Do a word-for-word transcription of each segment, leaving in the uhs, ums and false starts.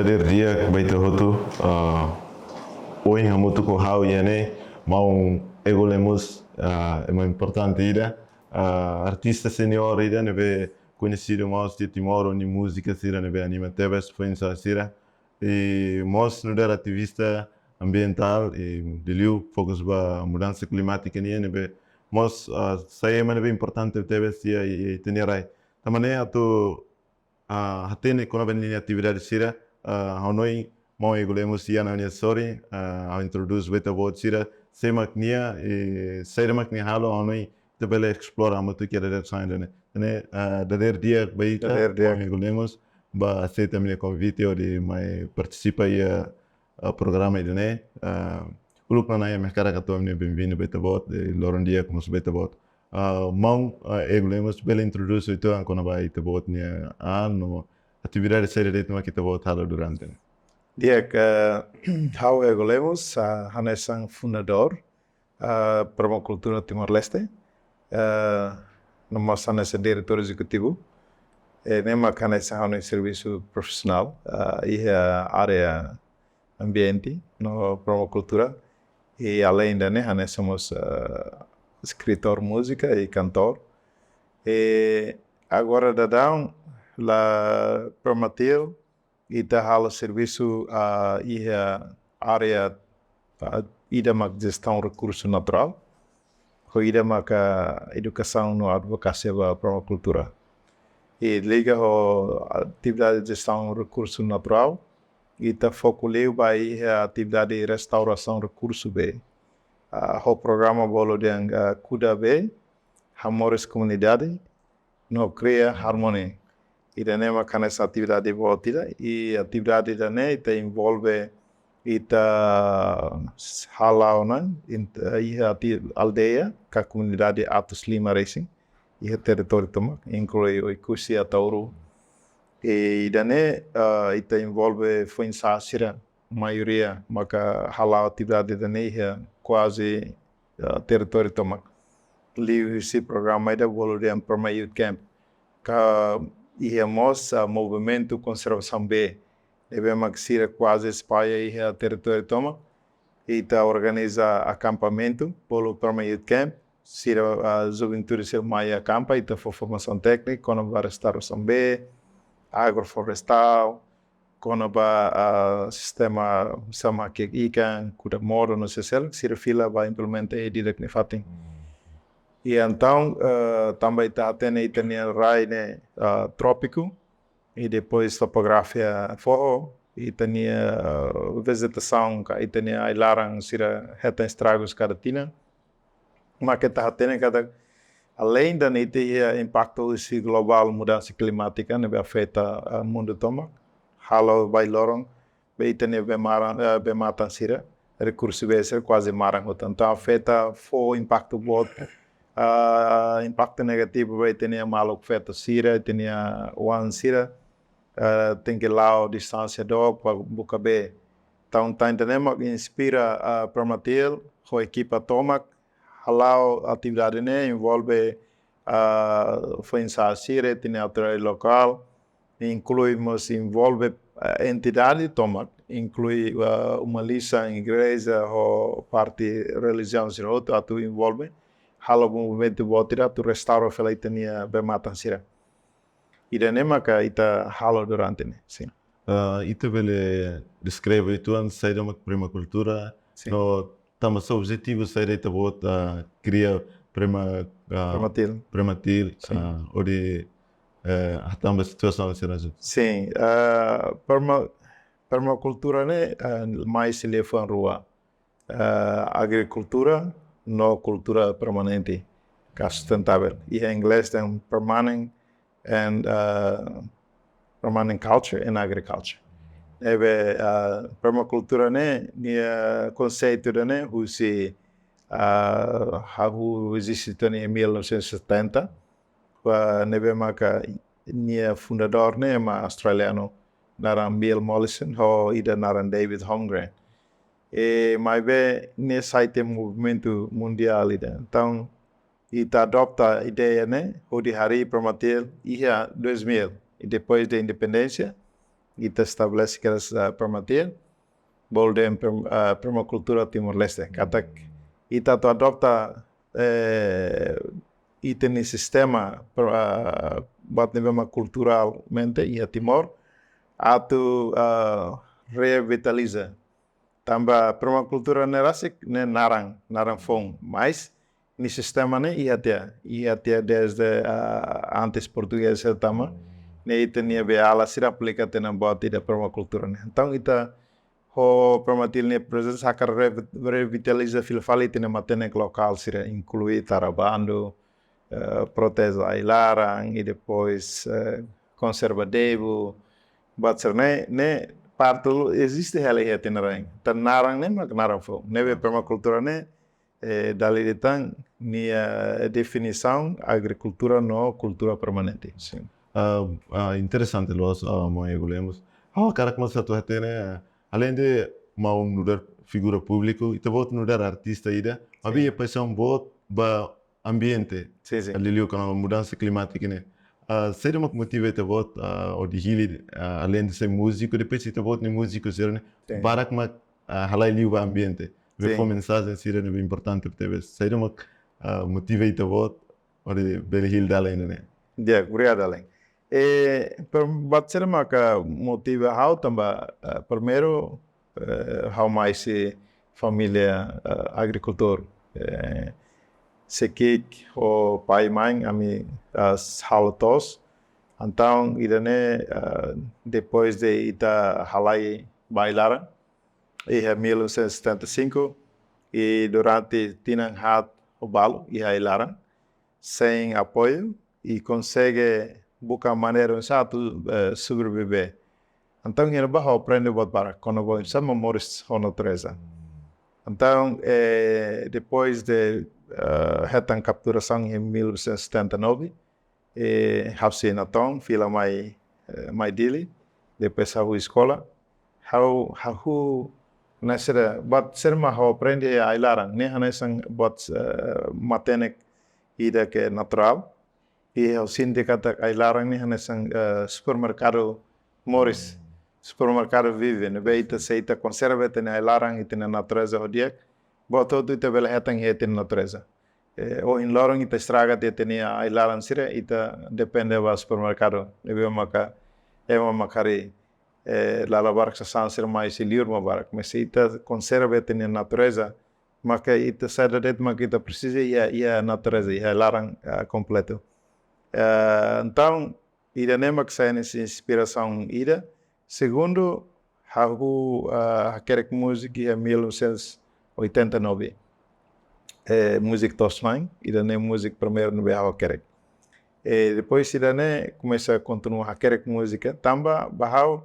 Dadeer di'ak ba ita hotu, ah, ohin hamutuk ho ha'u iha ne'e, maun Ego Lemos, ah, ema importante ida, ah, artista senior ida ne'ebé koñesidu mós iha Timor ho nia múzika sira ne'ebé anima tebes, foin-sa'e sira. I mós nu'udar ativista ambientál, i liuliu fokus ba mudansa klimátika nian ne'ebé mós, ah, sai ema ne'ebé importante tebes iha, iha, iha ita-nia rai. Tanba ne'e atu, ah, hatene kona-ba ninia atividade sira, ah, ha'u hanoin maun Ego Lemos iha ona nia sorin, ah, ha'u introdús ba ita-boot sira, sé mak nia, i saida mak nia halo, ha'u hanoin ita bele esplora hamutuk iha dadeer-saan ida-ne'e. Ne'e, ah, dadeer di'ak ba ita, dadeer di'ak, maun Ego Lemos, ba aseita ami-nia konvite hodi mai partisipa iha, ah, programa ida-ne'e. Ah, uluk nanain ami hakarak hato'o ami-nia benvindu ba ita-boot, i loron di'ak mós ba ita-boot. Ah, maun, ah, Ego Lemos, bele introdús uitoan kona-ba ita-boot nia an no atividade saida de'it mak ita-boot halo durante ne'e? Di'ak, ah, ha'u Ego Lemos, ah, hanesan fundadór, ah, Permakultura Timor-Leste, ah, no mós hanesan diretór ezekutivu. I ne'e mak hanesan ha'u-nia servisu profisionál, ah, iha área ambiente no permakultura. I além de ne'e, hanesan mós, ah, eskritór múzika i kantór. I agora daudaun, la Permatil, ita halo servisu, ah, iha área, ah, ida mak jestaun rekursu naturál, ho ida maka edukasaun no advokasia ba permakultura. I liga ho atividade jestaun rekursu naturál, ita foku liu ba iha atividade restaurasaun rekursu bee, ah, ho programa bolu dehan, ah, Kuda Bee, Hamoris Komunidade, no Kria Harmonia. Ida-ne'e mak hanesan atividade boot ida, i atividade ida-ne'e ita envolve, ita hala'o ona, int-, iha ati-, aldeia ka komunidade atus lima resin iha territóriu tomak, inklui Oekusi, Ataúru. I ida-ne'e, ah, ita envolve foin-sa'e sira, maioria maka hala'o atividade ida-ne'e iha kuaze, ah, territóriu tomak. Liuhusi programa ida bolu dehan Perma Youth Camp. Ka iha mós, ah, movimentu konservasaun bee ne'ebé mak sira kuaze espalla iha territóriu tomak. Ita organiza akampamentu bolu Perma Youth Camp. Sira, ah, juventude sira mai akampa, ita fó formasaun téknika kona-ba restaurasaun bee, agroflorestál, kona-ba, ah, sistema sama kiak ikan, kuda modo no sé seluk, sira fila ba implementa iha ida-idak nia fatin. I entaun, ah, tanba ita hatene ita-nia rai ne'e, ah, trópiku, i depois topografia foho, ita-nia, ah, vejetasaun ka ita-nia ai-laran sira hetan estragus kada tinan. Mak ita hatene katak além de ita iha impaktu husi globál mudansa klimátika ne'ebé afeta, ah, mundu tomak, halo ba iha loron, be ita-nia bee-maran, eh, bee-matan sira, rekursu bee sira kuaze maran hotu. Entaun afeta, fó impaktu boot, ah, impaktu negativu ba ita-nia maluk feto sira, ita-nia oan sira, ah, tenke la'o distánsia dook para buka bee. Entaun, entaun ida-ne'e mak inspira, ah, Permatil ho ekipa tomak hala'o atividade ne'e, envolve, ah, foin-sa'e sira, ita-nia autoridade lokál, inklui mós envolve, ah, entidade tomak, inklui, ah, uma lisan, igreja, ho parte relijiaun sira hotu atu envolve, halo movimentu boot ida atu restaura fila ita-nia bee-matan sira. Ida-ne'e maka ita halo durante ne'e, sin. Ah, ita bele deskreve uitoan saida mak permakultura, sin, no tanba sá, objetivu saida ita-boot, ah, kria Perma, ah, Permatil. Permatil, sin, ah, hodi, eh, hatán ba situasaun sira ne'e? Sin, ah, perma-, permakultura ne'e, ah, mai husi liafuan rua. Ah, agrikultura no kultura permanente, ka sustentável. Iha inglés dehan permanent and, ah, permanent culture and agriculture. Ne'ebé, ah, permakultura ne'e, nia konseitu ida-ne'e husi, ah, hahú eziste to'o iha mil novecentos e setenta, ah, ne'ebé maka nia fundadór ne'e ema australianu, naran Bill Mollison, ho ida naran David Holmgren. I maibé nia sai tiha movimentu mundiál ida. Entaun, ita adota ideia ne'e, hodi harii Permatil iha dois mil. I depois de independénsia, ita estabelese kedas, ah, Permatil, bolu dehan perm-, ah, permakultura Timor-Leste. Katak ita atu adota, eh, ita-nia sistema, per-, ah, buat ne'ebé mak kulturalmente iha Timor, atu, ah, revitaliza. Tanba permakultura ne'e rasik ne'e naran, naran foun, mas nia sistema ne'e iha tiha, iha tiha desde, ah, antes portugés sira tama, ne'e ita-nia beiala sira aplika tiha ona buat ida permakultura ne'e. Entaun ita ho Permatil nia prezensa hakarak revi-, revitaliza fila fali ita-nia matenek lokál sira, inklui tara bandu, eh, proteje ai-laran, i depois, eh, konserva debu, buat sira-ne'e, ne'e parte lu-, eziste hela iha ita-nia rain. Tan naran ne'e mak naran foun. Ne'ebé permakultura ne'e, eh, dala ida tan nia definisaun agrikultura no kultura permanente. Sin. Ah, ah, interesante loos, ah, maun Ego Lemos. Ha'u hakarak mós atu hatene, ah, alende maun nu'udar figura públiku, ita-boot nu'udar artista ida, maibé iha paixaun boot ba ambiente. Sin, sin. Liuliu kona-ba mudansa klimátika ne'e. Ah, saida mak motiva ita-boot, ah, hodi hili, ah, alende sai múziku, depois ita-boot nia múziku sira-ne'e, sin, barak mak, ah, halai liu ba ambiente. Be, sin, fó mensajen sira ne'ebé importante tebes. Saida mak, ah, motiva ita-boot hodi bele hili dala ida-ne'e? Di'ak, obrigadu, alin. Eh, per-, buat sira maka motiva ha'u tanba, eh, primeiru, eh, ha'u mai husi família, eh, agrikultór. Eh, sei ki'ik ho pai, mãe, ami, ah, halo to'os. Entaun, ida-ne'e, ah, depois de ita halai ba ai-laran, iha mil novecentos e setenta e cinco, i durante tinan haat ho balu iha ai-laran, sein apoiu, i konsege buka maneira oinsá atu, eh, sobrevive. Entaun, iha ne'ebá ha'u aprende buat barak kona-ba oinsá mak moris ho natureza. Entaun, eh, depois de, eh, hetan kapturasaun em mil novecentos e setenta e nove, eh, ha'u sei natoon, fila mai, eh, mai Dili, depois ha'u eskola, ha'u, ha'u, na sira, buat sira mak ha'u aprende iha ai-laran, ne'e hanesan buat, eh, matenek ida ke naturál, i ha'u sente katak ai-laran ne'e hanesan, eh, supermerkadu moris, supermerkadu vive, ne'ebé ita, se ita konserva ita-nia ai-laran, ita-nia natureza ho di'ak, buat hotu ita bele hetan iha ita-nia natureza. Eh, ohin loron ita estraga tiha ita-nia ai-laran sira, ita depende ba supermerkadu, ne'ebé maka, ema mak harii, eh, lala barak sasán sira mai husi liur mak barak. Mas se ita konserva ita-nia natureza, maka ita saida de'it mak ita presiza iha, iha natureza, iha ai-laran, ah, kompletu. Eh, entaun, ida-ne'e mak sai hanesan inspirasaun ida. Segundu, ha'u, ah, hakerek múzika iha mil novecentos e oitenta e nove. Eh, múzika To'os Mãe, ida-ne'e múzika primeiru ne'ebé ha'u hakerek. Eh, depois ida-ne'e komesa kontinua hakerek múzika, tanba ba ha'u,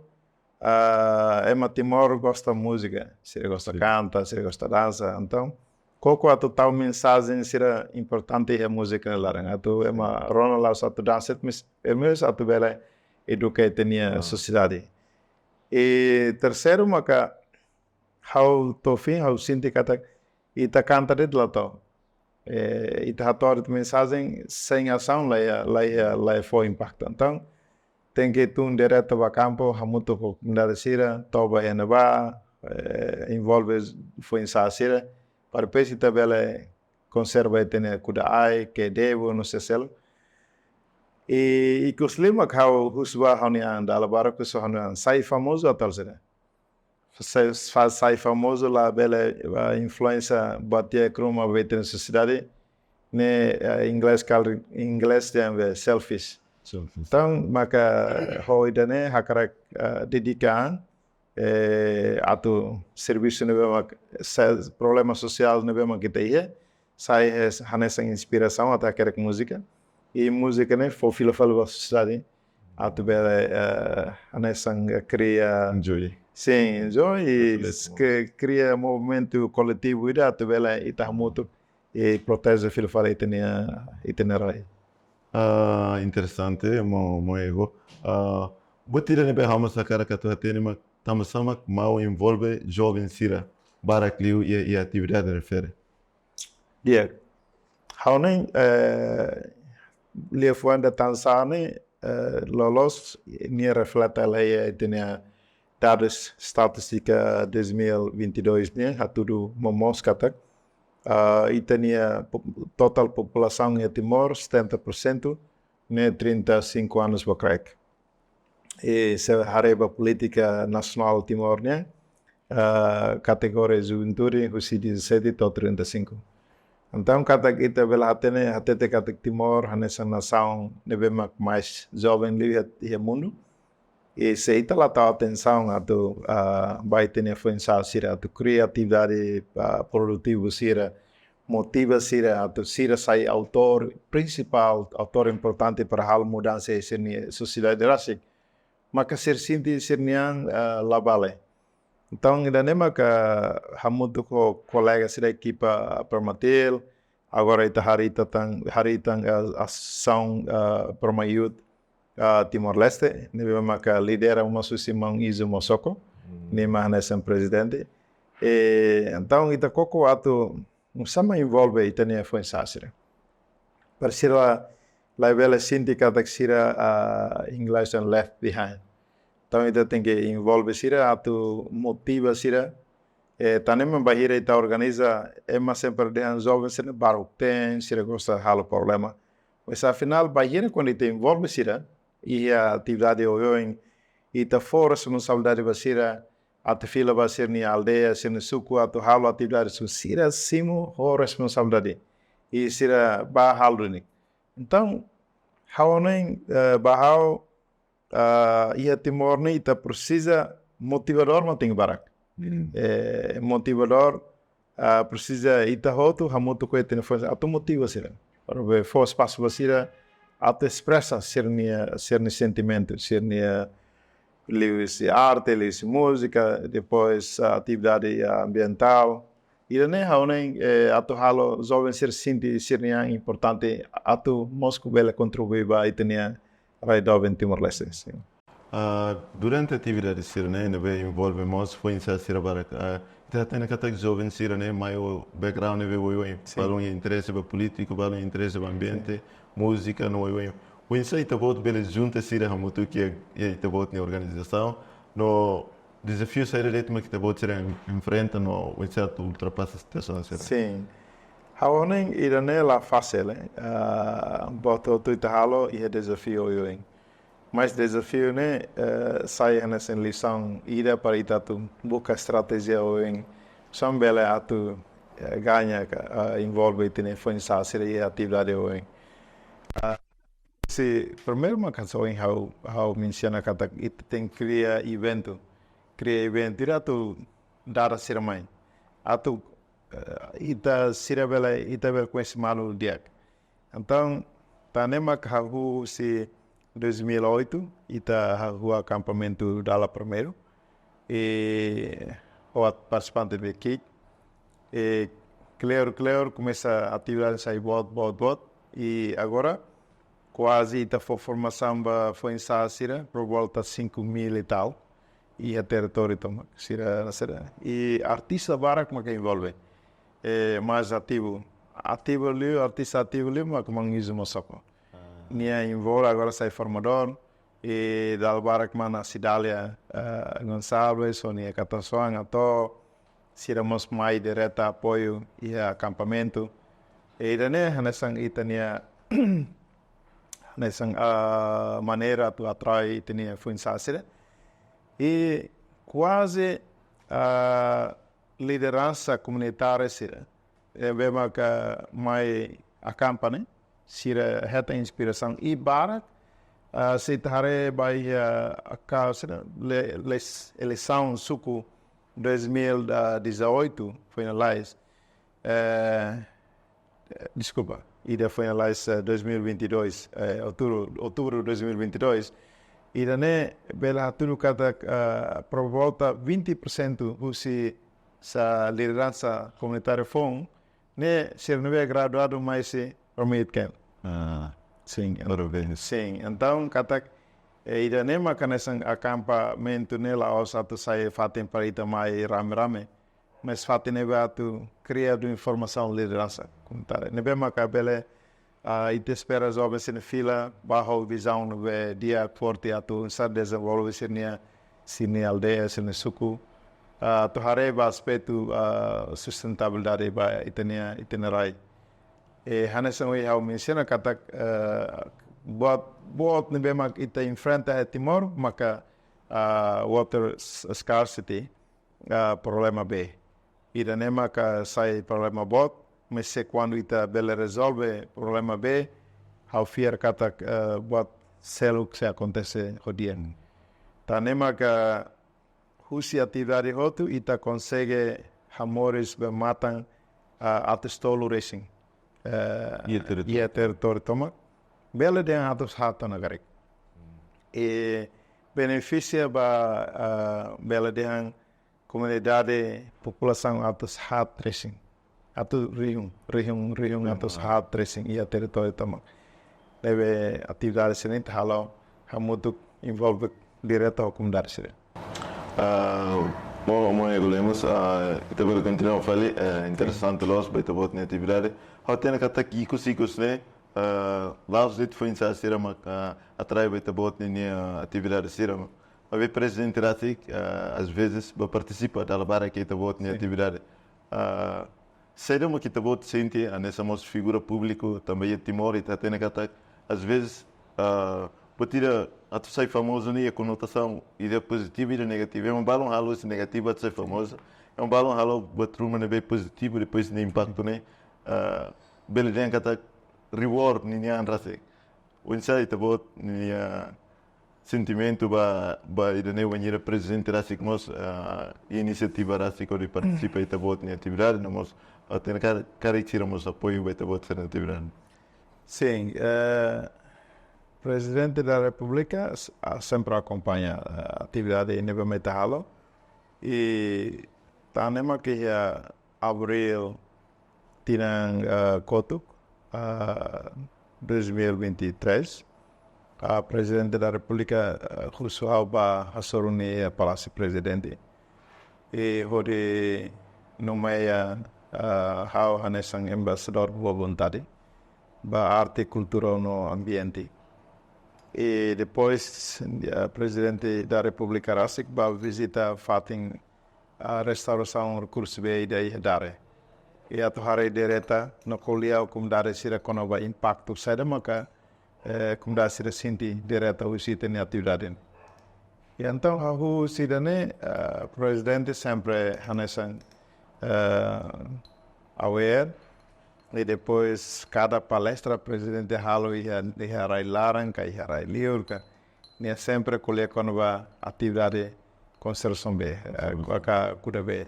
ah, ema Timor gosta múzika, sira gosta, sin, kanta, sira gosta dansa. Entaun, koko atu tau mensajen sira importante iha múzika nia laran. Atu, sin, ema rona la'ós atu dansa, mas, eh, mas atu bele eduka ita-nia, ah, sosiedade. I terseiru maka ha'u to'o fim, ha'u sente katak ita kanta de'it la to'o. Eh, ita hato'o de'it mensajen sein asaun la iha, la iha, la iha fó impaktu. Entaun, tenke tun diretu ba kampu, hamutuk ho komunidade sira, toba iha ne'ebá, eh, envolve foin-sa'e sira, para depois ita bele konserva ita-nia kuda ai, kee debu, no sei seluk. I, i ikus liu mak ha'u husu ba ha'u-nia an, dala barak husu ha'u-nia an, sai famozu atu halo saida? Sai, fa-, sai famozu labele, ah, influénsia buat di'ak ruma ba ita-nia sosiedade, ne'e, ah, inglés kal-, inglés dehan be selfish. Selfish. Entaun, maka ho ida-ne'e hakarak, ah, dedika an, eh, atu servisu ne'ebé mak se-, problema sosiál ne'ebé mak ita iha, sai hes-, hanesan inspirasaun atu hakerek múzika. I múzika ne'e fó fila fali ba sosiedade atu bele, eh, hanesan, eh, kria, enjoy, sin, enjoy i, reflete, ke-, kria movimentu koletivu ida atu bele ita hamutuk i proteje fila fali ita-nia, ita-nia rai. Ah, interesante, maun, maun Ego. Ah, buat ida ne'ebé ha'u mós hakarak atu hatene mak, tanbasá mak Maun envolve joven sira barak liu iha, iha atividade refere? Di'ak. Ha'u-nia, eh, liafuan ida tansá ne'e, eh, loloos nia reflete hela iha ita-nia dadus estatístika dois mil e vinte e dois ne'e hatudu momoos katak, ah, ita-nia po-, totál populasaun iha Timor, setenta por cento ne'e trinta e cinco anos ba kraik. I se haree ba polítika nasionál Timor nian, ah, kategoria juventude husi dezassete to'o trinta e cinco. Entaun, katak ita bele hatene, hatete katak Timor hanesan nasaun ne'ebé mak mais joven liu iha, iha mundu. I se ita la tau atensaun atu, ah, ba ita-nia foin-sa'e sira atu kria atividade, ah, produtivu sira, motiva sira atu sira sai autór prinsipál, autór importante para halo mudansa iha sira-nia sosiedade rasik, maka sira sente sira-nian, ah, la vale. Entaun, ida-ne'e maka hamutuk ho kolega sira ekipa Permatil, agora ita harii tan, harii tan, ah, asaun, ah, Perma Youth, ah, Timor-Leste, ne'ebé maka lidera mós husi maun Izo Mosoko, nia mak hanesan prezidente. I, entaun, ita koko atu oinsá mak envolve ita-nia foin-sa'e sira. Para sira la, la bele sente katak sira, ah, inglés dehan left behind. Entaun, ita tenke envolve sira atu motiva sira. I, tanba ne'e mak bainhira ita organiza, ema sempre dehan joven sira baruk-teen, sira gosta halo problema. Mas afinál, bainhira kuandu ita envolve sira iha atividade oioin, ita fó responsabilidade ba sira, atu fila ba sira-nia aldeia, sira-nia suku, atu halo atividade, sira simu ho responsabilidade. I sira bá halo duni. Entaun, ha'u hanoin, eh, ba ha'u, ah, iha Timor ne'e ita presiza motivadór mak tenke barak. Eh, motivadór, ah, presiza ita hotu hamutuk ho ita-nia foin-sa'e atu motiva sira. Para bele fó espasu ba sira atu espresa sira-nia, sira-nia sentimentu, sira-nia liuhusi arte, liuhusi múzika, depois, ah, atividade, ah, ambientál. Ida-ne'e ha'u hanoin, eh, atu halo joven sira sente sira-nian importante atu mós bele kontribui ba ita-nia rai doben Timor-Leste, sin. Ah, durante atividade sira-ne'e, ne'ebé envolve mós foin-sa'e sira barak. Ah, ita hatene katak joven sira-ne'e, mai ho background ne'ebé oioin. Sin. Balun iha interese ba polítiku, balun iha interese ba ambiente, múzika no oioin. Oinsá ita-boot bele junta sira hamutuk iha, iha ita-boot nia organizasaun, no dezafiu saida de'it mak ita-boot sira en-, enfrenta no oinsá atu ultrapasa situasaun sira? Sin. Ha'u hanoin ida-ne'e la fasil, eh. Ah, buat hotu ita halo iha dezafiu oioin. Mas dezafiu ne'e, eh, sai hanesan lisaun ida para ita atu buka estratéjia oioin. Oinsá bele atu, eh, gaña ka, eh, envolve ita-nia foin-sa'e sira iha atividade oioin. Ah, sin, primeiru mak hanesan ohin ha'u, ha'u mensiona katak ita tenke kria eventu. Kria eventu ida atu dada sira mai. Atu, eh, ita sira bele, ita bele koñese malu di'ak. Entaun, tanba ne'e mak hahú husi dois mil e oito, ita hahú akampamentu dala primeiru. I ho partisipante ne'ebé ki'ik. I kleur, kleur, komesa atividade sai boot, boot, boot. I agora, kuaze ita fó formasaun ba foin-sa'e sira, por volta cinco mil e tal. Iha territóriu tomak, sira, sira. I artista barak mak envolve. Eh, mais ativu. Ativu liu, artista ativu liu, mak maun Izo Mosoko. Ah. Nia envolve agora sai formadór. I dala barak mana Cidália, eh, Gonçalves, ho nia katasoan atu sira mós mai direta apoiu iha akampamentu. I ida-ne'e hanesan ita-nia, hanesan, ah, maneira atu atrai ita-nia foin-sa'e sira. I kuaze, ah, lideransa komunitária sira ne'ebé maka mai akampa ne'e, sira hetan inspirasaun i barak, ah, se ita haree ba iha, ah, ka sira le-, les-, eleisaun suku dois mil e dezoito, finalize. Eh, deskulpa, ida finalize, eh, dois mil e vinte e dois, eh, outubru, outubru dois mil e vinte e dois. Ida-ne'e bele hatudu katak, ah, por volta vinte por cento husi sira lideransa komunitária foun, ne'e sira ne'ebé graduadu mai husi Perma Youth Camp. Ah, sin, parabéns. Sin, entaun katak, eh, ida-ne'e mak hanesan akampamentu ne'e la'ós atu sai fatin para ita mai rame-rame. Mas fatin ne'ebé atu kria duni formasaun lideransa komunitária. Ne'ebé maka bele, ah, ita espera joven sira fila, bá ho vizaun ne'ebé di'ak, forte atu oinsá dezenvolve sira-nia sira-nia aldeia, sira-nia suku, ah, atu haree ba aspetu, ah, sustentabilidade ba ita-nia, ita-nia rai. E hanesan ohin ha'u mensiona katak, eh, buat, buat ne'ebé mak ita enfrenta iha Timor, maka, ah, water s-, scarcity, ah, problema bee. Ida-ne'e maka sai problema boot, mas se kuandu ita bele rezolve problema bee, ha'u fiar katak, eh, buat seluk sei akontese ho di'ak. Tan ne'e maka husi atividade hotu ita konsege hamoris ba matan, ah, atus tolu resin. Eh, Iha territóriu. Iha territóriu tomak. Bele dehan atus haat ona karik. I benefisia ba, ah, bele dehan komunidade populasaun atus haat resin. Atus rihun, rihun, rihun, rihun atus haat resin iha territóriu tomak. Ne'ebé atividade sira-ne'e ita halo hamutuk, envolve direta ho komunidade sira. Ah, bom, bom, Ego Lemos, ah, ita bele kontinua fali, eh, interesante loos ba ita-boot nia atividade. Ha'u hatene katak ikus-ikus ne'e, ah, la'ós de'it foin-sa'e sira mak, ah, atrai ba ita-boot nia, nia atividade sira. Maibé prezidente rasik, ah, às vezes, bá partisipa dala barak iha ita-boot nia atividade. Ah, saida mak ita-boot sente, hanesan mós figura públiku, tanba iha Timor, ita hatene katak, às vezes, ah, buat ida atu sai famozu ne'e iha konotasaun ida pozitivu, ida negativu. Ema balun halo husi negativu atu sai famozu. Ema balun halo buat ruma ne'ebé pozitivu, depois nia impaktu ne'e, ah, bele dehan katak reward ninia an rasik. Oinsá ita-boot nia sentimentu ba, ba ida-ne'e wainhira prezidente rasik mós, ah, inisiativa rasik hodi partisipa ita-boot nia atividade, no mós, ah, hatene katak, karik sira mós apoiu ba ita-boot sira-nia atividade. Sin, eh, Prezidente da Repúblika s-, ah, sempre akompaña, eh, atividade ne'ebé mak ita halo. I tan ne'e mak iha abríl tinan, eh, kotuk, eh, dois mil e vinte e três, ah, Prezidente da Repúblika, eh, husu ha'u bá hasoru nia iha Palásiu Prezidente. I hodi nomeia, eh, ha'u hanesan embaixadór boa vontade ba arte, kultura no ambiente. I depois, eh, Prezidente da Repúblika rasik bá vizita fatin, ah, restaurasaun rekursu bee ida iha Dare. I atu haree direta no ko'alia ho komunidade sira kona-ba impaktu saida maka, eh, komunidade sira sente direta husi ita-nia atividade. I entaun, hahú husi ida-ne'e, eh, prezidente sempre hanesan, eh, aware. I depois, kada palestra prezidente halo iha, iha rai-laran ka iha rai-liur ka, nia sempre ko'alia kona-ba atividade konservasaun bee, eh, konservasaun, ka kuda bee.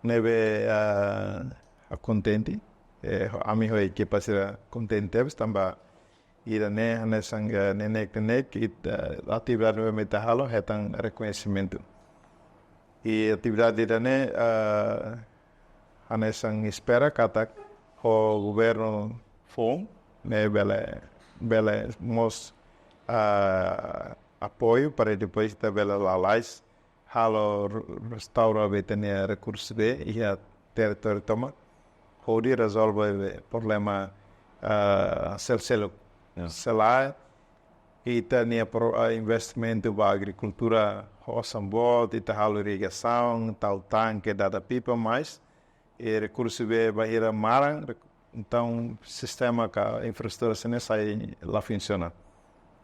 Ne'ebé, eh, ha'u kontente, eh, ami ho ekipa sira kontente tebes tanba ida-ne'e hanesan, eh, neineik-neineik, ita, eh, atividade ne'ebé mak ita halo hetan rekoñesimentu. I atividade ida-ne'e, eh, hanesan espera katak ho governu foun ne'e bele, bele mós, eh, apoiu para depois ita bele lalais halo re-, restaura ba ita-nia rekursu bee iha territóriu tomak, hodi rezolve problema, ah, sel-seluk. Ya. Se lae, ita-nia pro-, ah, investimentu ba agrikultura ho osan boot, ita halo irrigasaun, tau tanke, dada pipa, mas i rekursu bee bainhira maran, rek-, entaun sistema ka infraestrutura sira-ne'e sai la funsiona.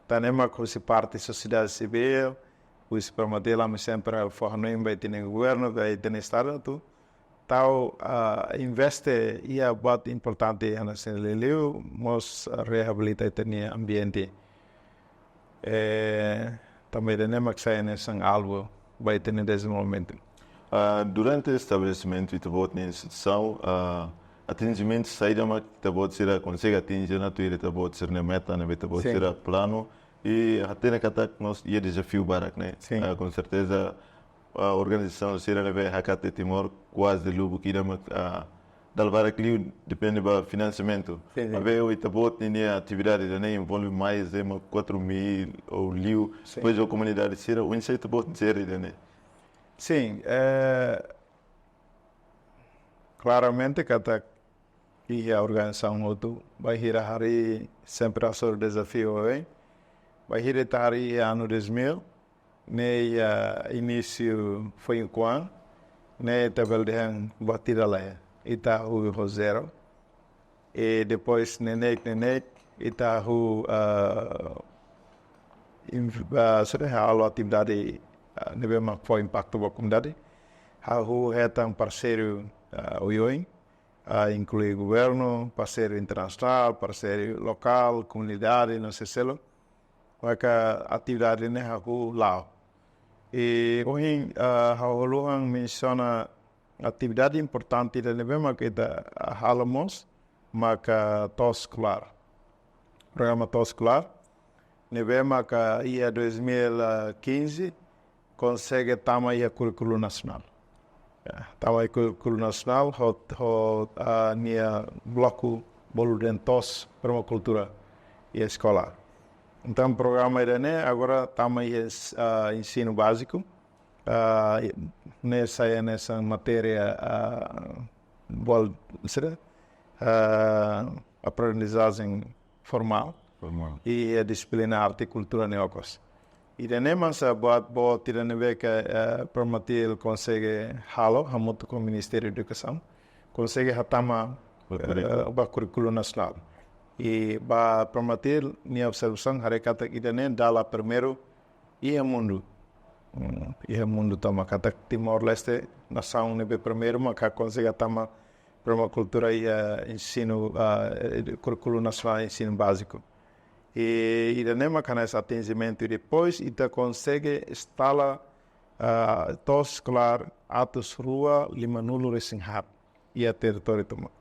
Tan ne'e mak husi parte sosiedade sivíl, husi Promatil, ami sempre fó hanoin ba ita-nia governu, ba ita-nia estadu atu tau, ah, investe iha buat importante hanesan liuliu, mós reabilita ita-nia ambiente. Eh, tanba ida-ne'e mak sai hanesan alvu ba ita-nia dezenvolvimentu. Ah, durante estabelesimentu ita-boot nia instituisaun, ah, atinjimentu saida mak ita-boot sira konsege atinje ona tuir ita-boot sira-nia meta, ne'ebé ita-boot, sin, sira planu, i hatene katak mós iha dezafiu barak, ne'e? Sin. Ah, com certeza, ah, organizasaun sira ne'ebé hakat iha Timor kuaze lubuk ida mak, ah, dala barak liu depende ba finansiamentu. Sin, sin. Maibé ita-boot ninia atividade ida-ne'e envolve mais de uma quatro mil ou liu, sin, depois ho komunidade sira, oinsá ita-boot jere ida-ne'e? Sin, eh, klaramente katak iha organizasaun hotu, bainhira harii sempre hasoru dezafiu, eh? Bainhira ita harii iha anu dois mil, Ne'e iha inísiu foin kuan, ne'e ita bele dehan buat ida la iha. Ita hahú ho zero. I depois neineik, neineik, ita hahú, ah, inv-, ah, sira halo atividade, ah, ne'ebé mak fó impaktu ba komunidade. Hahú hetan parseiru, ah, oioin, ah, inklui governu, parseiru internasionál, parseiru lokál, komunidade, no sei seluk. Maka atividade ne'e hahú la'o. I ohin, ah, ha'u haluha mensiona atividade importante ida ne'ebé maka ita halo mós, maka to'os eskolár. Programa to'os eskolár, ne'ebé maka iha dois mil e quinze, konsege tama iha kurríkulu nasionál. Ya, tama iha kurríkulu nasionál, ho, ho, ah, nia bloku bolu dehan to'os permakultura iha eskola. Entaun, programa ida-ne'e agora tama iha, ah, ensinu báziku. Ah, ne'e sai hanesan matéria, ah, bol, sira, ah, aprendizajen formál. Formál. I, eh, dixiplina arte i kultura ne'e okos. Ida-ne'e mak sai buat boot ida ne'ebé ke, eh, Permatil konsege halo hamutuk ho Ministériu Edukasaun. Konsege hatama, ba kurríkulu, eh, ba kurríkulu nasionál. I ba Permatil nia observasaun haree katak ida-ne'e dala primeiru iha mundu. Hmm, iha mundu tomak, katak Timor-Leste nasaun ne'ebé primeiru maka konsege hatama permakultura iha ensinu, ah, eh, kurríkulu nasionál ensinu báziku. I ida-ne'e mak hanesan atinjimentu, i depois ita konsege instala, ah, to'os eskolár atus rua limanulu-resin-haat iha territóriu tomak.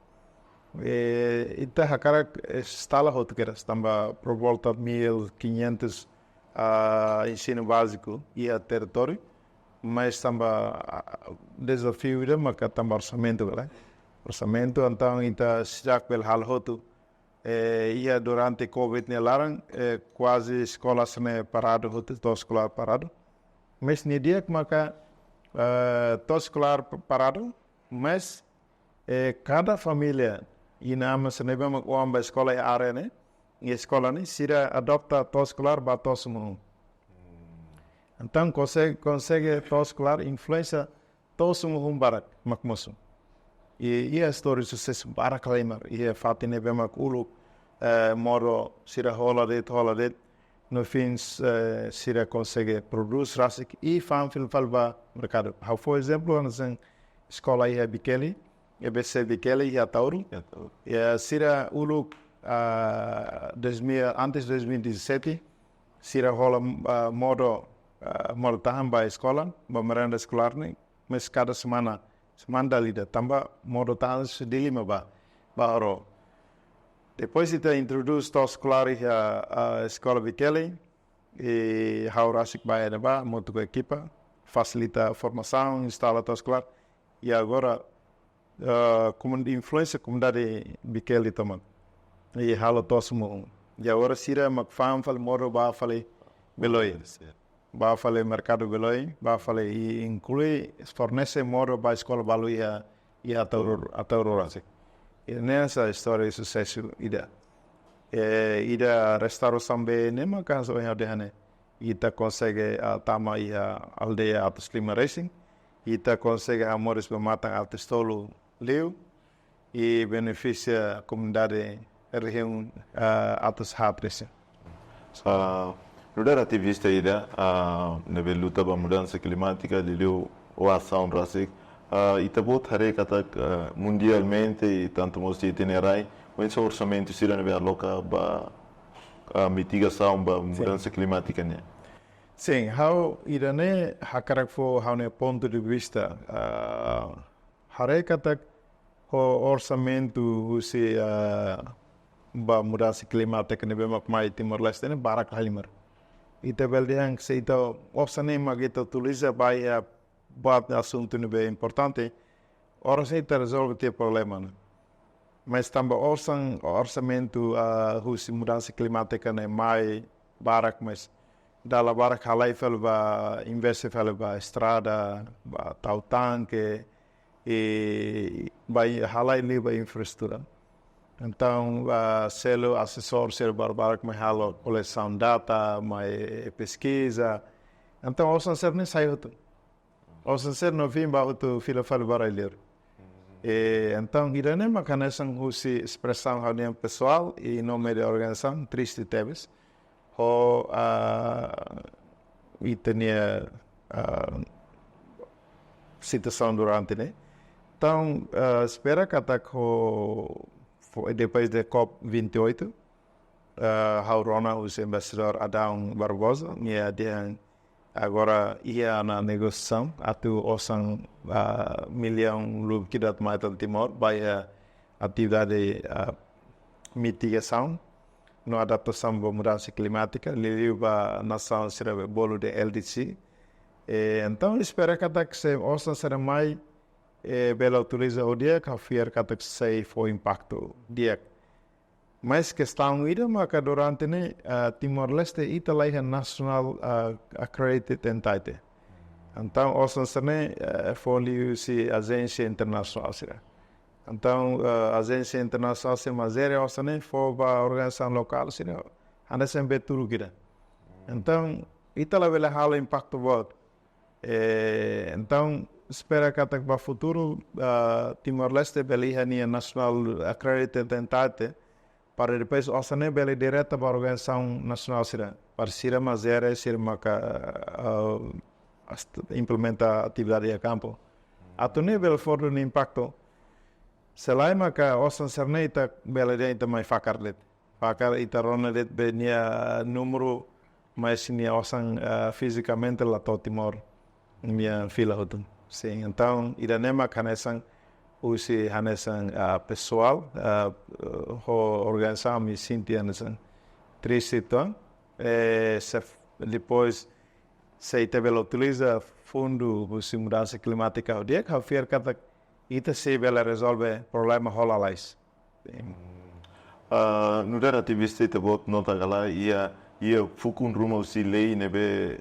Eh, ita hakarak instala hotu kedas, tanba por volta mil quinhentos, ah, ensinu báziku iha territóriu, mas tanba, ah, dezafiu ida maka tanba orsamentu, kala. Orsamentu, entaun ita seidauk bele halo hotu. Eh, iha durante covid nia laran, eh, kuaze eskola sira-ne'e paradu hotu, to'os eskolár paradu. Mas nia di'ak maka, eh, to'os eskolár pa-, paradu, mas, eh, kada família, inan-aman sira ne'ebé mak oan ba eskola iha área ne'e, iha eskola ne'e, sira adota to'os eskolár ba to'os umahun. Entaun, konsege, konsege to'os eskolár influensia to'os umahun barak mak mosu. I, iha istória susesu barak lahalimar, iha fatin ne'ebé mak uluk, eh, modo sira hola de'it, hola de'it, no fim, eh, sira konsege prodús rasik i fa'an fila fali ba merkadu. Ha'u fó ezemplu, hanesan eskola iha Vikeli, E B C Vikeli iha Ataúro. Iha Ataúro. Ya, sira uluk, ah, dois mil, antes dois mil e dezassete, sira hola, ah, modo, ah, modo tahan ba eskola, ba merenda eskolár ne'e, mas kada semana, semana dala ida, tanba modo tahan sei dili mak ba, ba oro. Depois ita introdús to'os eskolár iha, ah, eskola Vikeli, i ha'u rasik bá iha ne'ebá, hamutuk ho ekipa, fasilita formasaun, instala to'os eskolár. I agora, ah, komun-, influensia komunidade Vikeli tomak. I halo to'os umahun. I agora sira mak fa'an fali modo bá fali Beloe. Bá fali merkadu Beloe, bá fali i inklui fornese modo ba eskola balu iha, iha Ataúro, Ataúro rasik. I hanesan istória susesu ida. Eh, ida restaurasaun bee ne'e maka hanesan ohin ha'u dehan ne'e. Ita konsege, ah, tama iha aldeia atus lima resin. Ita konsege hamoris ba matan atus tolu liu. I benefisia komunidade rejiaun, ah, atus haat resin. Ah, nu'udar ativista ida, ah, ne'ebé luta ba mudansa klimátika, liuliu ho asaun rasik. Ah, ita-boot haree katak, ah, mundialmente, i tantu mós iha ita-nia rai, oinsá orsamentu sira ne'ebé aloka ba, ah, mitigasaun ba, sin, mudansa klimátika nian? Sin, ha'u ida-ne'e hakarak fó ha'u-nia pontu de vista, ah, haree katak ho orsamentu husi, ah, ba mudansa klimátika ne'ebé mak mai Timor-Leste ne'e barak lahalimar. Ita bele dehan se ita osan ne'e mak ita utiliza ba iha buat asuntu ne'ebé importante, oras ne'e ita rezolve tiha problema ne'e. Mas tanba orsan-, orsamentu, ah, husi mudansa klimátika ne'e mai barak, mas dala barak halai fali ba, investe fali ba estrada, ba tau tanke, i ba i-, halai liu ba infraestrutura. Entaun, ah, selu asesór sira barbarak mai halo kolesaun data, mai peskiza, Entaun osan sira-ne'e sai hotu. Osan sira-ne'e vin ba hotu fila fali ba rai-li'ur. E, entaun ida-ne'e mak hanesan husi espresaun ha'u-nia pesoál i nome de organizasaun, triste tebes. Ho, ah, ita-nia, ah, situasaun durante ne'e. Entaun, ah, espera katak ho, fo-, depois de COP vinte e oito, ah, ha'u rona husi Embaixadór Adão Barbosa, nia dehan agora iha ona negosiasaun atu osan, ah, millaun lubuk ida atu mai tan Timor, ba iha atividade, ah, mitigasaun no adaptasaun ba mudansa klimátika, liuliu ba nasaun sira be bolu dehan L D C. E, entaun, espera katak se osan sira mai, e, bele utiliza ho di'ak, ha'u fiar katak sei fó impaktu di'ak. Mas kestaun ida maka durante ne'e, ah, Timor-Leste ita la iha national, ah, accredited entity. Entaun, osan sira-ne'e, eh, fó liuhusi ajénsia internasionál sira. Entaun, eh, ajénsia internasionál sira mak jere osan ne'e fó ba organizasaun lokál sira. Hanesan be tulun ida. Entaun, ita labele halo impaktu boot. Eh, entaun, espera katak ba futuru, ah, Timor-Leste bele iha nia national accredited entity, para depois osan ne'e bele direta ba organizasaun nasionál sira. Para sira mak jere, sira maka, ah, ast-, implementa atividade iha kampu. Atu nune'e bele fó duni impaktu. Se lae maka osan sira-ne'e ita bele dehan ita mai fakar de'it. Fakar ita rona de'it be nia númeru, mas nia osan, ah, fizikamente la to'o Timor nia fila hotu. Sin, entaun, ida-ne'e mak hanesan, husi hanesan, ah, pesoál, ah, ho organizasaun ami sente hanesan triste uitoan. Eh, se f-, depois, se ita bele utiliza fundu husi mudansa klimátika ho di'ak, ha'u fiar katak ita sei bele rezolve problema ho lalais. Sin. Ah, nu'udar ativista ita-boot nota ka lae, iha, iha fukun ruma husi lei ne'ebé,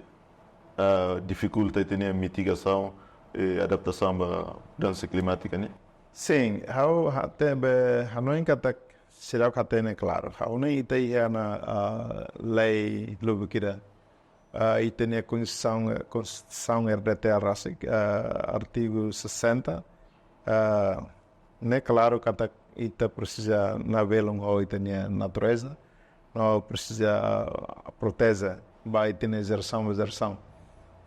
ah, difikulta ita-nia mitigasaun, eh, adaptasaun ba mudansa klimátika ne'e? Sin, ha'u hatene, hanoin katak seidauk hatene klaru. Ha'u hanoin ita iha ona, ah, lei lubuk ida. Ah, ita-nia Konstituisaun, Konstituisaun R D T L rasik, ah, artigu sessenta, ah, ne'e klaru katak ita presiza nabelun ho ita-nia natureza, no presiza, ah, proteje ba ita-nia jerasaun ba jerasaun.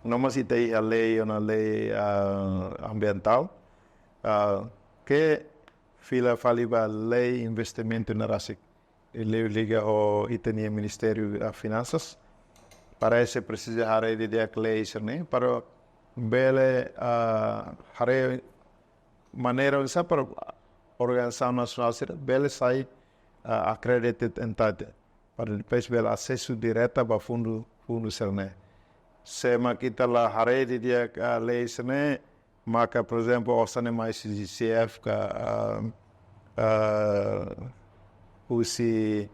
No mós ita iha lei, ona lei, ah, ambientál, ah, ke fila fali ba lei investimentu ne'e rasik. Liuliga ho ita-nia Ministériu, ah, Finansas. Parese presiza haree didi'ak lei sira-ne'e, para bele, ah, haree maneira oinsá para organizasaun nasionál sira bele sai, ah, accredited entity. Para depois bele asesu direta ba fundu, fundu sira-ne'e. Se mak ita la haree didi'ak, ah, lei sira-ne'e, maka, por ezemplu, osan ne'e mai husi G C F ka, ah, ah, husi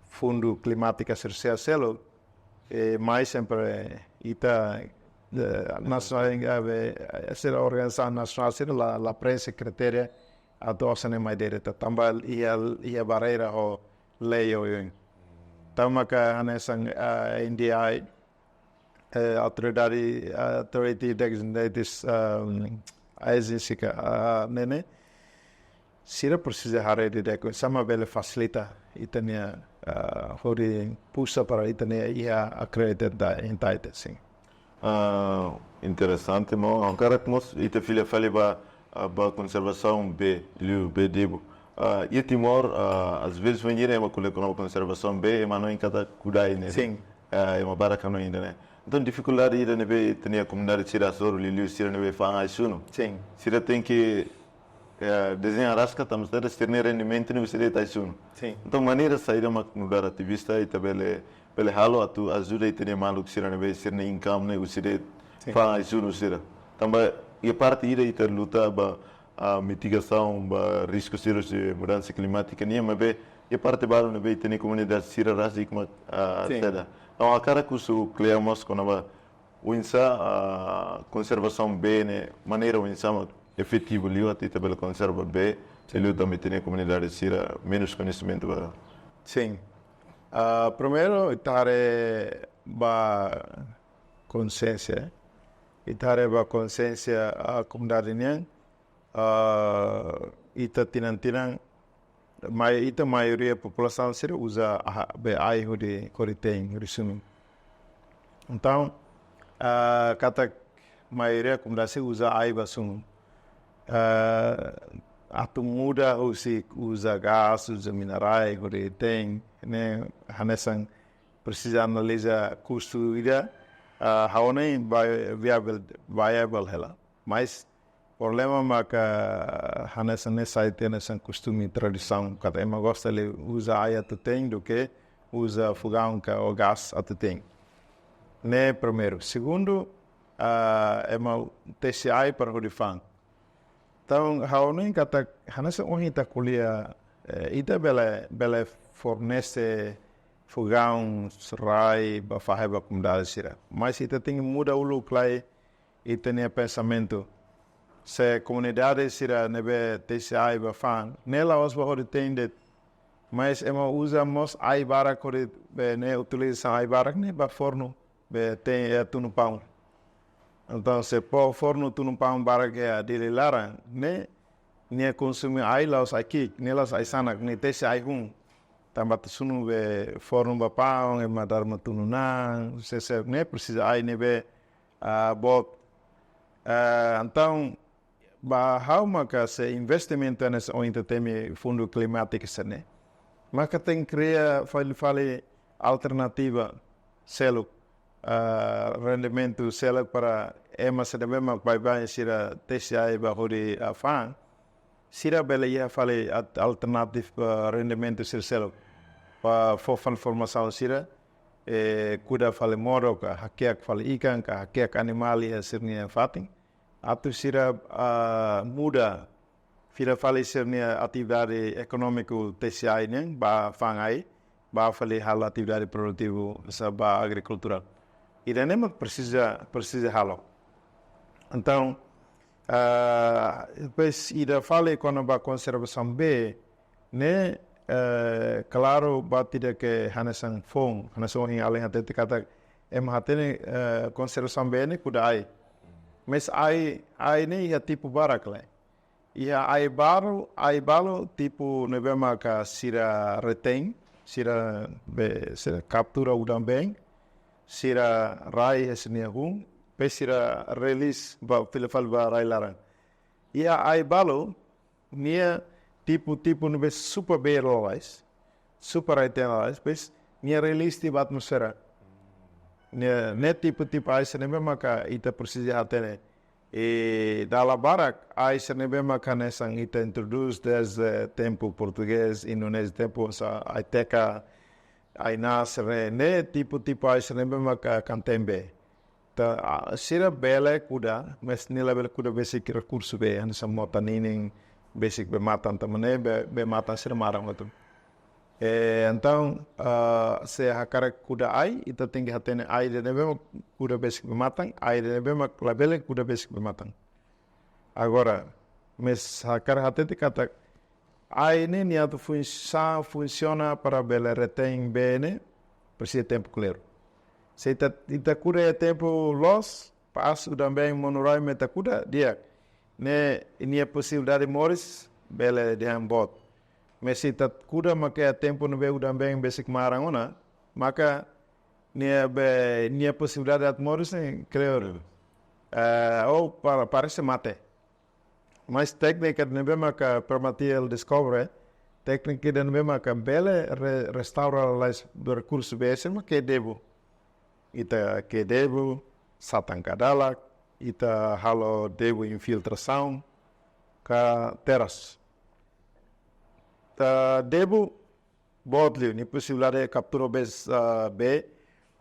fundu klimátika sira seluk, eh, mai sempre ita, eh, nasionál, eh, sira organizasaun nasionál sira la, la prenxe kritéria atu osan ne'e mai direta. Tanba iha, iha barreira ho lei oioin. Tanba maka hanesan, ah, N D I, eh, autoridade, Authority Designated, um, Agency ka, ah, ne'e ne'e. Sira presiza haree didi'ak oinsá mak bele fasilita ita-nia, ah, hodi puxa para ita-nia iha accredited entity, sin. Ah, interesante, maun. Agora mós ita fila fali ba, ah, ba konservasaun bee, liu bee di'ak. Ah, iha Timor, ah, às vezes, bainhira ema ko'alia kona-ba konservasaun bee, ema hanoin katak kudai ne'e. Sin. Ah, ema barak hanoin ida-ne'e. Entaun, difikuldade ida ne'ebé ita-nia komunidade sira hasoru, liuliu sira ne'ebé fa'an ai-sunu. Sin. Sira tenke, eh, dezeña rasik, tanba sira-nia rendimentu ne'e husi de'it ai-sunu. Sin. Entaun, maneira saida mak nu'udar ativista ita bele, bele halo atu ajuda ita-nia maluk sira ne'ebé sira-nia income ne'e husi de'it, sin, fa'an ai-sunu sira. Tanba iha parte ida ita luta ba, ah, mitigasaun ba risku sira husi mudansa klimátika nian, maibé iha parte balu ne'ebé ita-nia komunidade sira rasik mak, ah, sin, seda. Entaun, hakarak husu kle'an mós kona-ba oinsá, ah, konservasaun bee ne'e, maneira oinsá mak efetivu liu atu ita bele konserva bee, sin, liu tanba ita-nia komunidade sira menus koñesimentu ba. Sin. Ah, primeiru, ita haree ba konsiénsia. Ita haree ba konsiénsia, ah, komunidade nian, ah, ita tinan-tinan, mai-, ita maioria populasaun sira uza, ah, be ai hodi, hodi te'in, hodi sunu. Entaun, ah, katak maioria komunidade sira uza ai ba sunu. Ah, atu muda husi uza gás, uza minerais, hodi te'in, ne'e hanesan presiza analiza kustu ida, ah, ha'u hanoin vai-, viable, viable hela. Mas problema maka hanesan ne'e sai tiha hanesan kostume tradisaun, katak ema gosta liu uza ai atu te'in duké uza fogaun ka ou gás atu te'in. Ne'e primeiru. Segundu, ah, ema tesi ai para hodi fa'an. Entaun, ha'u hanoin katak hanesan ohin ita ko'alia, eh, ita bele, bele fornese fogaun, rai, ba fahe ba komunidade sira. Mas ita tenke muda uluk lai ita-nia pensamentu. Se komunidade sira ne'ebé tesi ai ba fa'an, ne'e la'ós ba hodi te'in de'it. Mas ema uza mós ai barak hodi, be, ne'e utiliza ai barak ne'e ba fornu, be, te'in, eh, tunu paun. Entaun, se fó fornu tunu paun barak iha Dili laran, ne'e nia konsume ai la'ós ai ki'ik, ne'e la'ós ai sanak, ne'e tesi ai hun. Tanba atu sunu be fornu ba paun, ema dada mak tunu na'an, se, se, ne'e presiza ai ne'ebé, ah, boot. Ah, entaun, ba ha'u maka se investimentu hanesan ohin ita temi fundu klimátiku sira-ne'e, maka tenke kria fali, fali alternativa seluk, ah, rendimentu seluk para ema sira ne'ebé mak baibain sira tesi ai ba hodi, ah, fa'an, sira bele iha fali at-, alternatif, ah, rendimentu sira seluk. Ba fó fali formasaun sira, eh, kuda fali modo ka, hakiak fali ikan ka, hakiak animál iha sira-nia fatin. Atu sira, ah, muda, fila fali sira-nia atividade ekonómiku tesi ai nian, ba fa'an ai, ba fali halo atividade produtivu, hanesan ba agrikultura. Ida-ne'e mak presiza, presiza halo. Entaun, ah, depois ida fali kona-ba konservasaun bee, ne'e, eh, klaru, buat ida ke hanesan foun, hanesan ohin alin hatete katak ema hatene, eh, konservasaun bee ne'e kuda ai. Mas ai, ai ne'e iha tipu barak lai. Iha ai balu, ai balu tipu ne'ebé maka sira retein, sira be, sira kaptura udan-been, sira rai iha sira-nia hun, depois sira release ba fila fali ba rai laran. Iha ai balu, nia tipu-tipu ne'ebé super bee lalais, super retein lalais, depois nia release tiha ba atmosfera. Ne'e, ne'e tipu-tipu ai sira ne'ebé maka ita presiza hatene. I dala barak ai sira ne'ebé maka hanesan ita introdús dezde tempu portugés, Indonézia tempu, hanesan ai teka, ai nasir, ne'e, ne'e tipu-tipu ai sira ne'ebé maka kanten bee. Ta, ah, sira bele kuda, mas nia labele kuda besik rekursu bee, hanesan mota ninin, besik bee-matan, tanba ne'e bee, bee-matan sira maran hotu. Eh, entaun, ah, se hakarak kuda ai, ita tenke hatene ai ida ne'ebé mak kuda besik bee-matan, ai ida ne'ebé mak labele kuda besik bee-matan. Agora, mas hakarak hatete katak ai ne'e nia atu fun-, sa-, funsiona para bele retein bee ne'e, presiza tempu kleur. Se ita, ita kuda iha tempu loos, pas udan-been monu rai mak ita kuda, di'ak. Ne'e, nia posibilidade moris bele dehan boot. Mas se ita kuda maka iha tempu ne'ebé udan-been besik maran ona, maka nia be, nia posibilidade atu moris ne'e kleur. Eh, ou para, parese mate. Mas téknika ne'ebé maka Permatiel deskobre, téknika ida ne'ebé maka bele re-, restaura lalais rekursu bee sira mak debu. Ita kee debu, satan kadalak, ita halo debu infiltrasaun, ka teras. Ta debu, boot liu, nia posibilidade kaptura bee, ah, bee,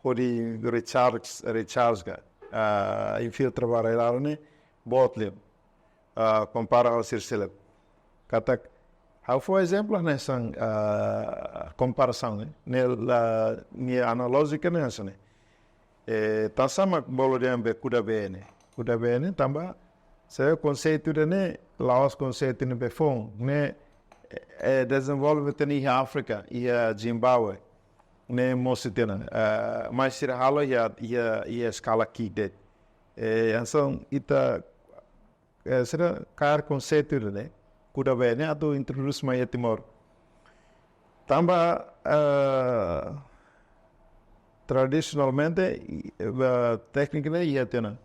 hodi recharge, recharge ka, ah, infiltra ba rai laran ne'e, boot liu. Ah, kompara ho sira seluk. Katak, ha'u fó ezemplu hanesan, ah, komparasaun, ne'e, ne'e la, nia analójika ne'e hanesan ne'e. Eh, tansá mak bolu dehan be kuda bee ne'e. Kuda bee ne'e tanba, se konseitu ida-ne'e, la'ós konseitu ne'ebé foun, ne'e, eh, dezenvolve tiha ona iha Áfrika, iha Zimbábue. ne'e mosu tiha ona. Ah, mas sira halo iha, iha, iha eskala ki'ik de'it. Eh, entaun ita, eh, sira kaer konseitu ne'e, kuda bee ne'e atu introdús mai iha Timor. Tanba, eh, tradisionalmente, i, eh, téknika ne'e iha tiha ona.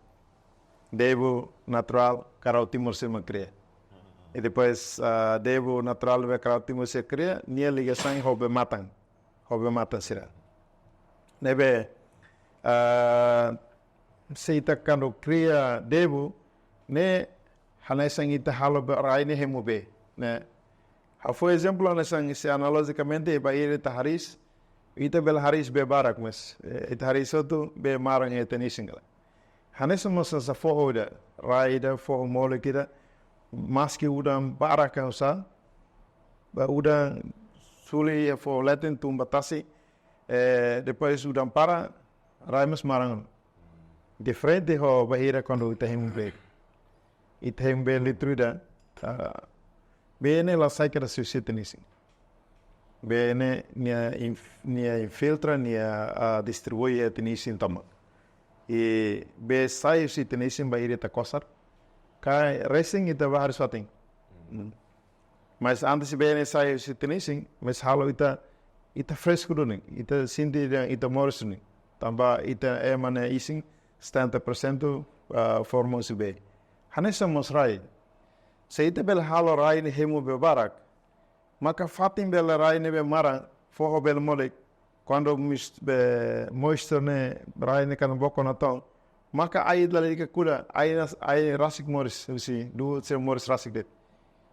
Debu naturál, karau Timor sira mak kria. I depois, ah, debu naturál be karau Timor sira kria, nia ligasaun ho bee-matan. Ho bee-matan sira. Ne'ebé, ah, se ita kuandu kria debu, ne'e hanesan ita halo be rai ne'e hemu bee, ne'e. Ha'u fó ezemplu hanesan se analojikamente bainhira ita hariis, ita bele hariis bee barak, mas, eh, ita hariis hotu bee maran iha ita-nia isin ka lae. Hanesan mós hanesan foho ida, rai ida, foho molek ida, maski udan barak ka oinsá, ba udan suli iha foho leten tun ba tasi, eh, depois udan para, rai mós maran. Diferente ho bainhira kuandu ita hemu bee. Ita hemu bee litru ida, ah, bee ne'e la sai kedas husi ita-nia isin. Bee ne'e nia inf-, nia infiltra, nia, ah, distribui iha ita-nia isin tomak. I bee sai husi ita-nia isin bainhira ita kosar. Ka resin ita bá hariis fatin. Hmm. Mas antes bee ne'e sai husi ita-nia isin, mas halo ita, ita fresku duni, ita sente dehan ita moris duni. Tanba ita ema nia isin setenta por cento, ah, forma husi bee. Hanesan mós rai. Se ita bele halo rai ne'e hemu bee barak, maka fatin bele rai ne'ebé maran, foho bele molek, kuandu mis-, be, moisture ne'e, rai ne'e kuandu boko ona to'on, maka ai lalika kuda, ai ras-, ai rasik moris, husi, du'ut sira moris rasik de'it.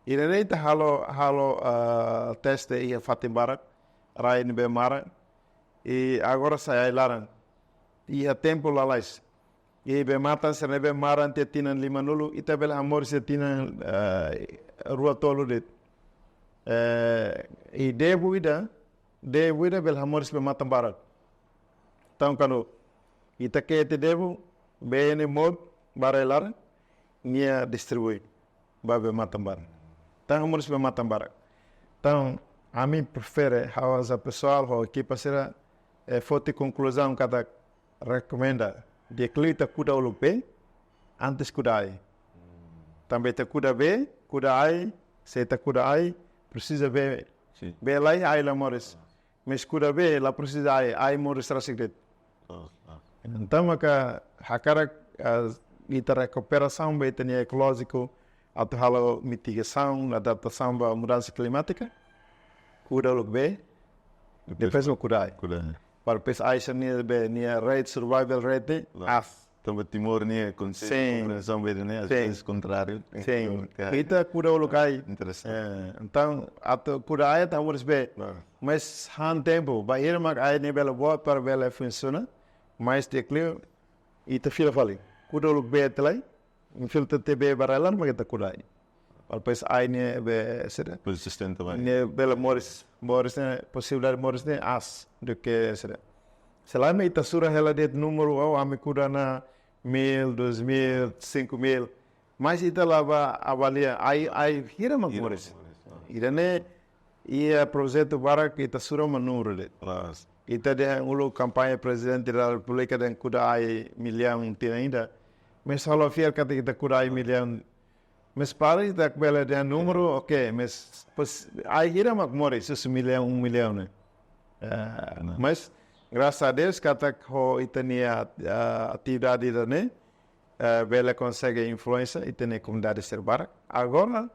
Ida-ne'e ita halo, halo, ah, teste iha fatin barak, rai ne'ebé maran, i agora sai ai laran. Iha tempu lalais. I bee-matan sira ne'ebé maran tiha tinan limanulu, ita bele hamoris iha tinan, ah, rua tolu de'it. Eh, i debu ida, debu ida bele hamoris bee-matan barak. Entaun kuandu ita ke'e tiha debu, bee ne'e mout ba rai laran, nia distribui ba bee-matan barak. Entaun hamoris bee-matan barak. Entaun ami prefere, ha'u hanesan pesoál ho ekipa sira, eh, foti konkluzaun katak rekomenda di'ak liu ita kuda uluk bee antes kuda ai. Tanba ita kuda bee, kuda ai, se ita kuda ai, presiza bee. Sin. Bee la iha, ai la moris. Mas kuda bee la presiza ai, ai moris rasik de'it. Ah, ah. Entaun maka hakarak, ah, ita rekuperasaun ba ita-nia ekolójiku, atu halo mitigasaun, adaptasaun ba mudansa klimátika. Kuda uluk bee, depois mak kuda ai. Kuda ai. Para depois ai sira-nia bee, nia rate, survival rate, ne'e, ah, aas. Tanba Timor nia konseitu, sin, kompreensaun bee ne'e, às, sin, vezes kontráriu. Sin. Ita kuda uluk ai. Interesante. Eh, entaun, atu kuda ai atu hamoris bee. Ah. Mas han tempu, bainhira mak ai ne'e bele boot para bele funsiona, mas di'ak liu, ita fila fali. Kuda uluk bee tiha lai, infiltra tiha bee ba rai laran mak ita kuda ai. Para depois ai ne'ebé sira. Depois sustenta mai. Ne'e bele moris, moris ne'e, posibilidade moris ne'e aas duké sira. Se lae mak ita sura hela de'it númeru, oh, ami kuda ona mil, dois mil, cinco mil. Mas ita la bá avalia, ai, ai hira mak moris. Hira mak moris, ah. Ida-ne'e, iha projetu barak ita sura mak númeru de'it. Klaru. Ita dehan uluk kampaña Prezidente da Repúblika dehan kuda ai millaun tinan ida. Mas ha'u la fiar katak ita kuda ai millaun. Mas para ita bele dehan númeru, oke, mas, pois, ai hira mak moris, husi millaun, um milhão, ne'e. Eh, ne'e. Mas, graças a Deus, katak ho ita-nia, ah, atividade ida-ne'e, eh, bele konsege influensia ita-nia komunidade sira barak. Agora,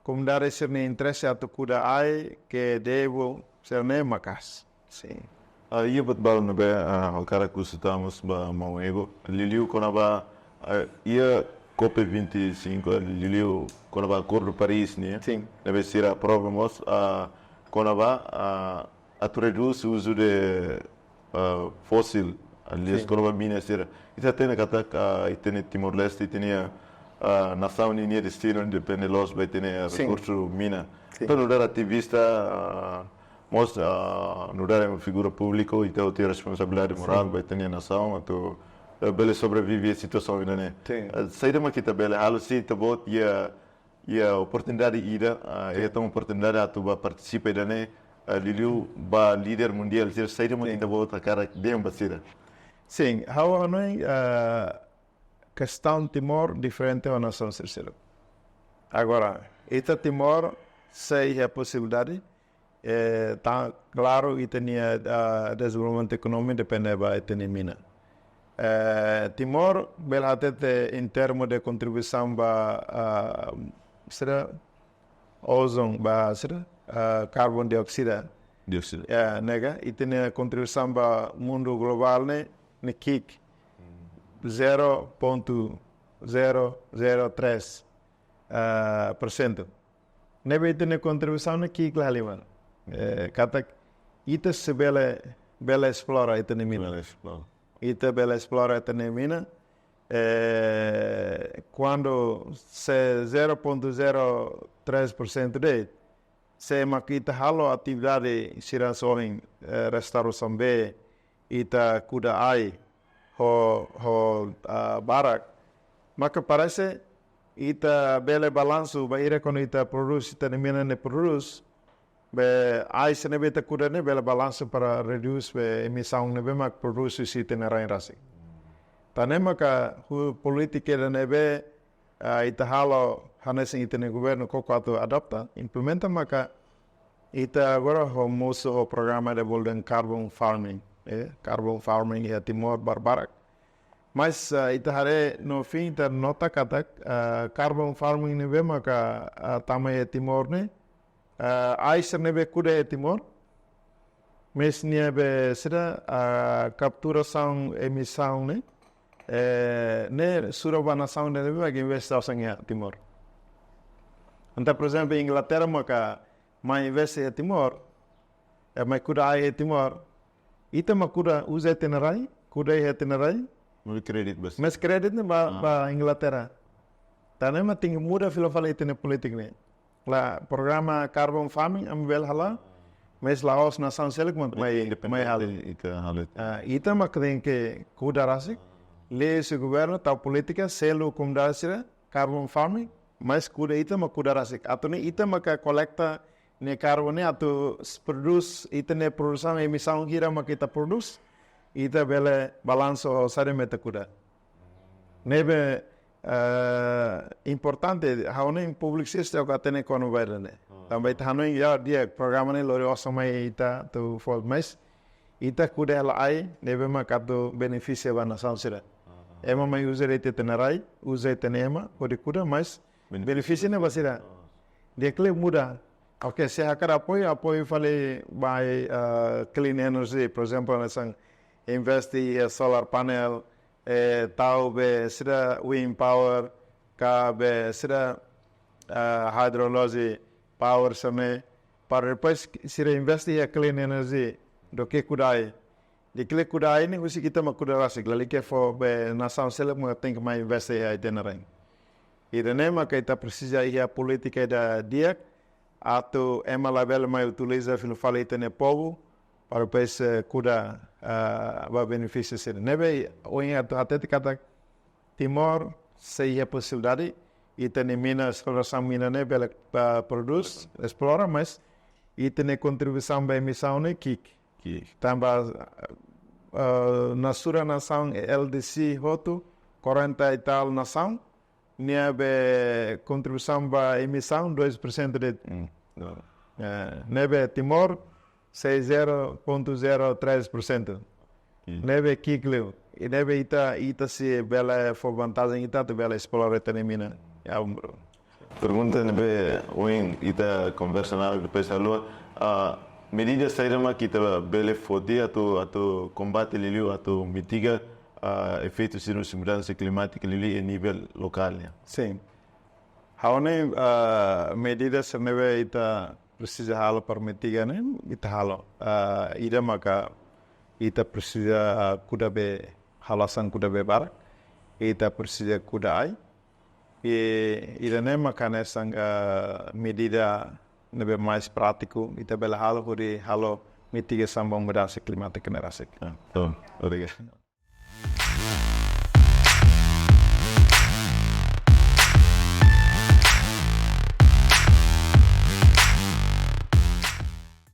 komunidade sira-nia interese atu kuda ai, ke'e debu, sira-ne'e maka'as. Sin. Ah, iha buat balu ne'ebé, ah, ha'u hakarak husu tan mós ba maun Ego. Liuliu kona-ba, ah, iha COP vinte e cinco, ah, liuliu kona-ba Akordu Paris nian. Sin. Ne'ebé sira aprova mós, ah, kona-ba, ah, atu redús uzu de, ah, fósil, aliás, sin, kona-ba mina sira. Ita hatene katak, ah, ita-nia Timor-Leste, ita-nia, ah, nasaun ninia destinu depende loos ba ita-nia, sin, rekursu mina. Sin. Entaun, nu'udar ativista, ah, mós, ah, nu'udar figura públiku, ita hotu iha responsabilidade morál, sin, ba ita-nia nasaun, atu, eh, bele sobrevive situasaun ida-ne'e. Sin. Eh, saida mak ita bele halo se ita-boot iha, iha oportunidade ida, ah, sin, iha tan oportunidade atu bá partisipa ida-ne'e, Liuliu ba líder mundiál sira, saida mak ita-boot hakarak dehan ba sira? Sin, ha'u hanoin, ah, kestaun Timor diferente ho nasaun seluk. Agora, ita Timor sei iha posibilidade, eh, ta klaru ita-nia, ah, dezenvolvimentu ekonómiku depende ba ita-nia mina. Eh, Timor bele hatete em termo de kontribuisaun ba, ah, sira ozon ba sira, ah, karbon dioksida. Dioksida. Ya, ne'e ka, ita-nia kontribuisaun ba mundu globál ne'e, ne'e ki'ik. Zero ponto zero zero três, ah, por cento. Ne'ebé ita-nia kontribuisaun ne'e ki'ik la halimar. Eh, katak ita sei bele, bele esplora ita-nia mina. Bele esplora. Ita bele esplora ita-nia mina. Eh, kuandu se zero ponto zero três por cento de'it, se mak ita halo atividade sira hanesan, eh, restaurasaun bee, ita kuda ai ho, ho, ah, barak, maka parese ita bele balansu, bainhira kuandu ita prodús, ita-nia mina ne'e prodús, be ai sira ne'ebé ita kuda ne'e bele balansu para redús be emisaun ne'ebé mak prodús husi ita-nia rain rasik. Tan ne'e maka ha'u polítika ida ne'ebé, ah, ita halo hanesan ita-nia governu koko atu adapta, implementa maka ita agora ho mosu ho programa ida bolu dehan carbon farming, eh, carbon farming iha Timor barbarak. Mas, ah, ita haree no fim ita nota katak, ah, carbon farming ne'ebé maka, ah, tama iha Timor ne'e, ah, ai sira ne'ebé kuda iha Timor, mais nia be sira, ah, kapturasaun emisaun ne'e, eh, ne'e sura ba nasaun ne'ebé mak investe osan iha Timor. Entaun, por ezemplu, Inglaterra maka mai investe iha Timor, eh, mai kuda ai iha Timor, ita mak kuda uza ita-nia rai, kuda iha ita-nia rai, Mós kredit bas. Mas kredit ne'e ba, Ah. ba Inglaterra. Tan ne'e mak tenke muda fila fali ita-nia polítika ne'e. La programa carbon farming ami bele hala'o, mas la'ós nasaun seluk mak mai, Independente mai halo. Ita halo. Ah, ita mak tenke kuda rasik, lei husi governu, tau polítika, selu komunidade sira, carbon farming, mas kuda ita mak kuda rasik. Atu nune'e ita maka kolekta nia karbon ne'e atu s-, prodús, ita-nia produsaun, emisaun hira mak ita prodús, ita bele balansu ho saida mak ita kuda. Ne'ebé, eh, importante, ha'u hanoin publisisti atu hatene kona-ba ida-ne'e. Hmm. Tanba ita hanoin, ya, di'ak, programa ne'e lori osan mai ita atu fó, mas ita kuda hela ai ne'ebé mak atu benefisia ba nasaun sira. Hmm. Ema mai uza de'it ita-nia rai, uza ita-nia ema, hodi kuda, mas Benefísiu. Benefísiu ne'e ba sira. Di'ak liu muda. Oke, se hakarak apoiu, apoiu fali ba, eh, clean energy, por ezemplu, hanesan investe iha solar panel, eh, tau be sira wind power, ka be sira, eh, hydrology power sira-ne'e, para depois sira investe iha clean energy, duké kuda ai. Di'ak liu kuda ai ne'e husik ita mak kuda rasik, lalika fó be nasaun seluk mak tenke mai investe iha ita-nia rai. Ida-ne'e maka ita presiza iha polítika ida di'ak, atu ema labele mai utiliza fila fali ita-nia povu, para depois, eh, kuda, ah, ba benefísiu sira. Ne'ebé ohin atu hatete katak Timor sei iha posibilidade, ita-nia mina, esplorasaun mina ne'e bele, ah, prodús, esplora, mas ita-nia kontribuisaun ba emisaun ne'e ki'ik. Ki'ik. Tanba, ah, na sura nasaun L D C hotu, quarenta e tal nasaun, nia be kontribuisaun ba emisaun dois por cento de'it. Hmm. Eh, ne'ebé Timor sei zero ponto zero três por cento. Hmm. Ne'ebé ki'ik liu. I ne'ebé ita, ita sei bele fó vantajen ita atu bele esplora ita-nia mina. Ya, bro. Pergunta ne'ebé ohin ita konversa ona depois halo, ah, medida saida mak ita bele foti atu, atu kombate liuliu, atu mitiga, ah, efeitu sira husi mudansa klimátika liuliu iha nivel lokál nian. Sin. Ha'u hanoin, ah, medida sira ne'ebé ita presiza halo para mitiga ne'e, ita halo. Ah, ida maka ita presiza, ah, kuda bee, halo osan kuda bee barak. Ita presiza kuda ai. I ida-ne'e maka hanesan, ah, medida ne'ebé mais prátiku, ita bele halo hodi halo mitigasaun ba mudansa klimátika ne'e rasik. Ah, to, obrigadu.